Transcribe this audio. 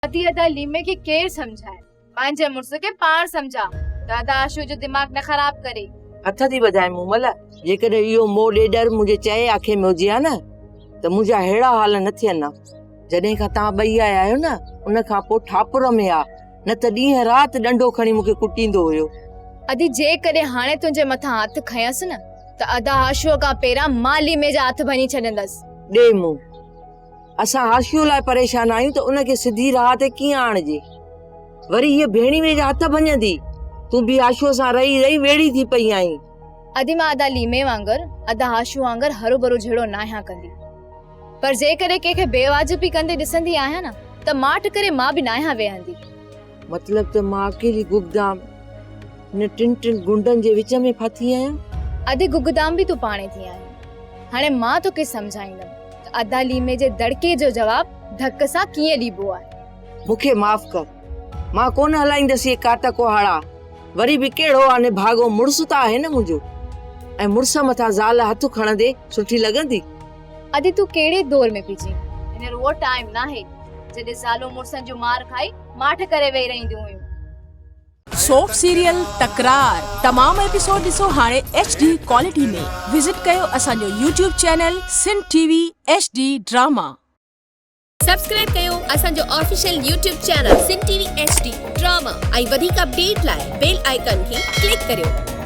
ادي ادا ليمي کي ڪير سمجهائي. پنهنجي مڙس کي پاڻ سمجهاء ته ادا آشوء جو دماغ نه خراب ڪري. هٿ ٿي ٻڌائي مومل، جيڪڏهن اهو مون ڏيڏر منهنجي چئي آکي ۾ هجي ها نه ته منهنجا ههڙا حال نه ٿين ها. جڏهن کان توهان ٻئي آيا آهيو نه ان کان پوء ٺاپر ۾ آ نه ته ڏينهن رات ڏنڊو کڻي مون کي ڪٽيندو هيو. ادي جيڪڏهن هاڻي تنهنجي مٿان هٿ کنيس نه ته ادا آشوء کان پهريان مان ليمي جا هٿ ڀڃي ڇڏيندس. ڏي مون. اسان هاشيو لاء پريشان آهيون ته ان کي سڌي راهه تي ڪيئن آڻجي. وري هيء ڀيڻيوي جا هٿ ڀڃندي. تون به هاشيو سان رهي رهي ويڙهي ٿي پئي آهين. ادي مان ادا ليمي وانگر ادا هاشو وانگر هروڀرو جهيڙو ناهيان ڪندي. پر جيڪڏهن ڪنهن کي بيواجبي ڪندي ڏسندي آهيان نه ته ماٺ ڪري مان به ناهيان ويهندي. مطلب ته مان اڪيلي گگدام هن ٽن ٽن گنڊن جي وچ ۾ ڦاٿي آهيان. ادي گگدام به تون پاڻهي ٿي آهين. هاڻي مان توکي سمجهائيندم ته ادا ليمي جي دڙڪي جو جواب ڌڪ سان ڪيئن ڏبو آهي. مون کي معاف ڪر. مان ڪونه هلائيندس اهي ڪات ڪهاڙا. وري به ڪهڙو آ نڀاڳو مڙس ته آهي نه منهنجو. ۽ مڙس مٿان زال هٿ کڻندي سٺي لڳندي؟ ادي تون ڪهڙي دور ۾ پئي جين. هينئر اهو ٽائيم ناهي جڏهن زالون مڙسن جون مار کائي ماٺ ڪري ويهي رهنديون هيون. سوپ سيريل تڪرار تمام ايپيسوڊ ڏسو هاڻي ايڇ ڊي ڪوالٽي ۾ وزٽ ڪيو اسان جو YouTube channel Sindh T V H D drama. Subscribe ڪيو اسان جو official YouTube channel Sindh T V H D drama ۽ وڌيڪ اپڊيٽ لاء بيل آئيڪان کي ڪلڪ ڪريو.